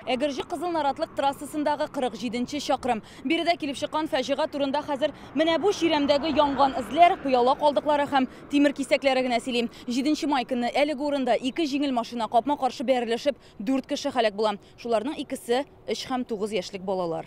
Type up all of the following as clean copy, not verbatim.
Әгерҗе Кызыл Наратлык трассасындагы 47 чакрым. Биредә килеп чыккан фаҗига турында хәзер менә бу чирәмдәге янган эзләр, пыяла калдыклары һәм тимер кисәкләре генә сөйли. 7 май көнне әлеге урында ике җиңел машина капма-каршы бәрелешеп, 4 кеше һәлак була. Шуларның икесе 3 һәм 9 яшьлек балалар.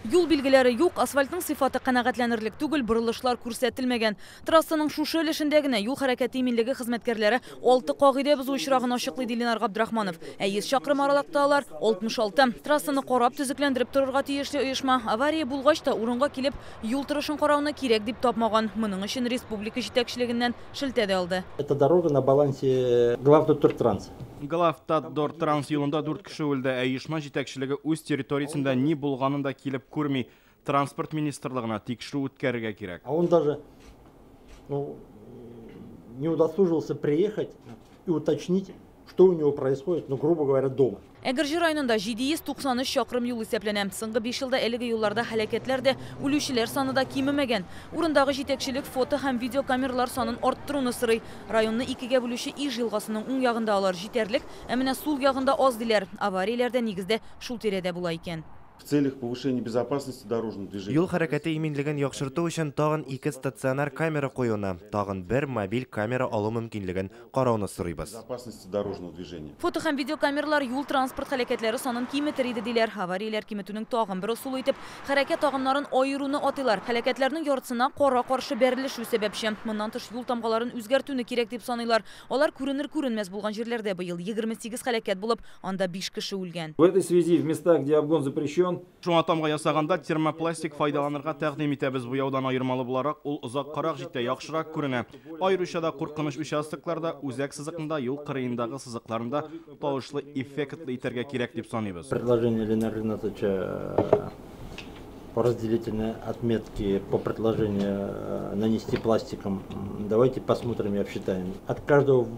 Юл билгеләре юк, асфальтның сыйфаты канәгатьләнерлек түгел, борылышлар күрсәтелмәгән. Трассаның шушы өлешендә генә юл хәрәкәте иминлеге хезмәткәрләре 6 кагыйдә бозу очрагын ачыклый, ди Ленар Габдрахманов. Ә 100 чакрым аралыкта алар 66. Трассаны карап, төзекләндереп торырга тиешле оешма. Авария булгач та урынга килеп, юл торышын карауны кирәк дип тапмаган. Моның өчен республика җитәкчелегеннән шелтә дә алды. Эта дорога на балансе Главтатдортранс. Главтатдортранс юлында 4 кеше үлде, ә оешма җитәкчелеге үз территориясендә ни булганын да килеп күрми. Транспорт министрлыгына тикшерү үткәрергә кирәк. А он даже, ну, не удосужился приехать и уточнить, что у него происходит, ну, грубо говоря, дома. Әгерҗе районында 793 чакрым юл исәпләнә. Соңгы 5 елда әлеге юлларда һәлакәтләр дә, үлүчеләр саны да кимемәгән. Урындагы җитәкчелек фото һәм видеокамералар санын арттыруны сорый. Районны икегә бүлүче Иж елгасының уң ягында алар җитәрлек, ә менә сул ягында аз диләр. Аварияләр дә нигездә шул тирәдә була икән. В целях повышения безопасности дорожного движения. Юл хәрәкәте иминлеген яхшырту өчен тагын 2 стационар камера куюны, тагын 1 мобиль камера алу мөмкинлеген карауны сорыйбыз. Безопасности дорожного движения. Фото һәм видеокамералар юл транспорт һәлакәтләре санын киметер иде диләр. Аварияләр киметүнең тагын бер ысулы итеп хәрәкәт агымнарын аеруны атыйлар. Һәлакәтләрнең яртысына кара-каршы бәрелешү сәбәпче. Моннан тыш юл тамгаларын үзгәртүне кирәк дип саныйлар. Алар күренер күренмәс булган җирләрдә быел 28 һәлакәт булып, анда 5 кеше үлгән. В этой связи в местах, где обгон запрещен, Шуңа тамга ясаганда термопластик файдаланырга тәкъдим итәбез. Буяудан аермалы буларак, ул озаккарак җитә, яхшырак күренә. Аеруча да куркыныч участокларда, үзәк сызыкында, юл кырыендагы сызыкларында тавышлы эффектлы итәргә кирәк дип саныйбыз. Предложение Ленара Ринатовича по разделительной отметке, по предложению нанести пластиком, давайте посмотрим и обсчитаем. От каждого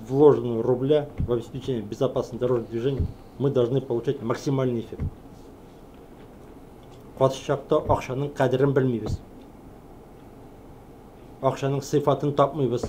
вложенного рубля в обеспечение безопасного дорожного движения мы должны получать максимальный эффект. Кайчакта акчаның кадерен белмибез. Акчаның сыйфатын тапмыйбыз.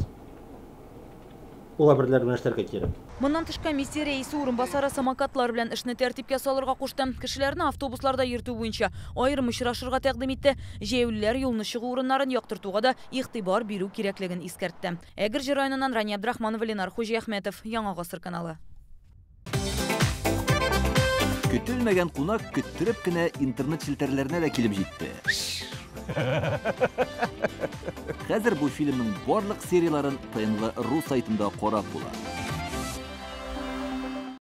Ул әйберләр белән эшләргә кирәк. Моннан тыш комиссия рәисе урынбасары самокатлар белән эшне тәртипкә салырга кушты. Кешеләрне автобусларда йөртү буенча аерым очрашырга тәкъдим итте. Җәяүлеләр юлны чыгу урыннарын яктыртуга да игътибар бирү кирәклеген искәртте. Әгерҗе районыннан Рания Абдрахманова, Ленар Хуҗиәхмәтов, Яңа Гасыр каналы. Көтелмәгән кунак көттереп кенә интернет челтәрләренә дә килеп җитте. Хәзер бу фильмның барлык серияларын ТНВ ру сайтында карап була.